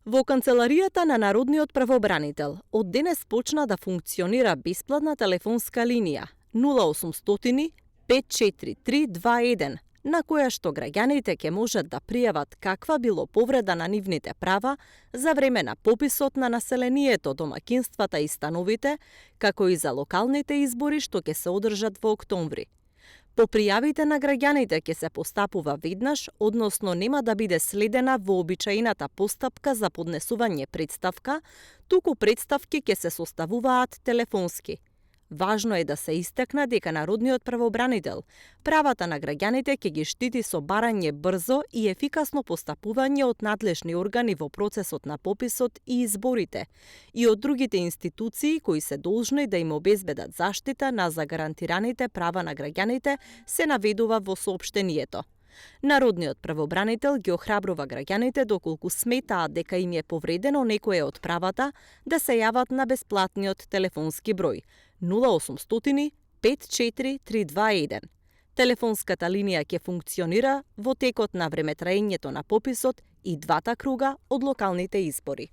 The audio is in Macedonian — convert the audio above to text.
Во канцеларијата на Народниот правобранител од денес почна да функционира бесплатна телефонска линија 0800 543 21, на која што граѓаните ќе можат да пријават каква било повреда на нивните права за време на пописот на населението, домаќинствата и становите, како и за локалните избори што ќе се одржат во октомври. По пријавите на граѓаните ќе се постапува веднаш, односно нема да биде следена вообичаената постапка за поднесување представка, туку представки ќе се составуваат телефонски. Важно е да се истакна дека Народниот правобранител правата на граѓаните ќе ги штити со барање брзо и ефикасно постапување од надлежни органи во процесот на пописот и изборите и од другите институции кои се должни да им обезбедат заштита на загарантираните права на граѓаните, се наведува во соопштението. Народниот правобранител ги охрабрува граѓаните доколку сметаат дека им е повредено некое од правата да се јават на бесплатниот телефонски број 0800 54321. Телефонската линија ќе функционира во текот на времетраењето на пописот и двата круга од локалните избори.